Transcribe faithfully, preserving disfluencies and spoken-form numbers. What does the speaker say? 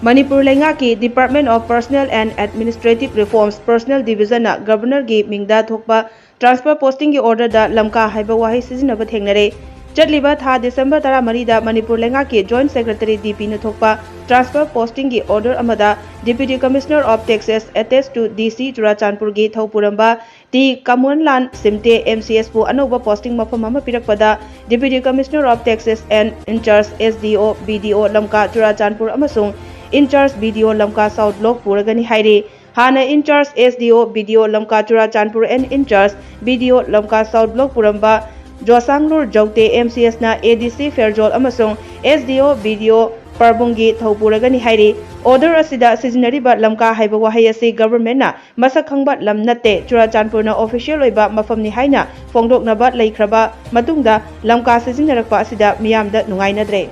ꯃꯅꯤꯄꯨꯔ ꯂꯩꯉꯥꯛꯀꯤ Department of Personnel and Administrative Reforms Personnel Division ꯅ Governor ꯒꯤ ꯃꯤꯡꯗ ꯊꯣꯛꯄ transfer posting ꯒꯤ order ꯗ ꯂꯝꯀꯥ ꯍꯥꯏꯕ ꯋꯥꯍꯩ ꯁꯤꯖꯤꯟꯅꯕ ꯊꯦꯡꯅꯔꯦ꯫ ꯆꯠꯂꯤꯕ ꯊꯥ ꯗꯤꯁꯦꯝꯕꯔ ꯇꯔꯥꯃꯔꯤꯗ ꯃꯅꯤꯄꯨꯔ ꯂꯩꯉꯥꯛꯀꯤ Joint Secretary D P ꯅ ꯊꯣꯛꯄ transfer posting ꯒꯤ order ꯑꯃꯗ Deputy Commissioner of Taxes attached to D C ꯆꯨꯔꯥꯆꯥꯟꯄꯨꯔꯒꯤ ꯊꯧꯄꯨꯔꯝꯕ ꯇꯤ ꯀꯃꯣꯟꯂꯥꯜ ꯁꯤꯝꯇꯦ, M C S ꯄꯨ ꯑꯅꯧꯕ posting ꯃꯐꯝ ꯑꯃ ꯄꯤꯔꯛꯄꯗ Deputy Commissioner of Taxes and in charge S D O, B D O ꯂꯝꯀꯥ Churachandpur ꯑꯃꯁꯨꯡ in charge B D O ꯂꯝꯀꯥ South Block ꯄꯨꯔꯒꯅꯤ ꯍꯥꯏꯔꯤ꯫ ꯍꯥꯟꯅ in charge S D O, B D O ꯂꯝꯀꯥ Churachandpur and in charge B D O ꯂꯝꯀꯥ South Block ꯄꯨꯔꯝꯕ ꯖꯣꯁꯥꯡꯂꯨꯔ ꯖꯧꯇꯦ, M C S ꯅ A D C Pherzawl ꯑꯃꯁꯨꯡ S D O, B D O ꯄꯥꯔꯕꯨꯡꯒꯤ ꯊꯧ ꯄꯨꯔꯒꯅꯤ ꯍꯥꯏꯔꯤ꯫ Order ꯑꯁꯤꯗ ꯁꯤꯖꯤꯟꯅꯔꯤꯕ ꯂꯝꯀꯥ ꯍꯥꯏꯕ ꯋꯥꯍꯩ ꯑꯁꯤ government ꯅ ꯃꯁꯛ ꯈꯪꯕ ꯂꯝ ꯅꯠꯇꯦ, ꯆꯨꯔꯥꯆꯥꯟꯄꯨꯔꯅ official ꯑꯣꯏꯕ ꯃꯐꯝꯅꯤ ꯍꯥꯏꯅ ꯐꯣꯡꯗꯣꯛꯅꯕ ꯂꯩꯈ꯭ꯔꯕ ꯃꯇꯨꯡꯗ ꯂꯝꯀꯥ ꯁꯤꯖꯤꯟꯅꯔꯛꯄ ꯑꯁꯤꯗ ꯃꯤꯌꯥꯝꯗ ꯅꯨꯡꯉꯥꯏꯅꯗ꯭ꯔꯦ꯫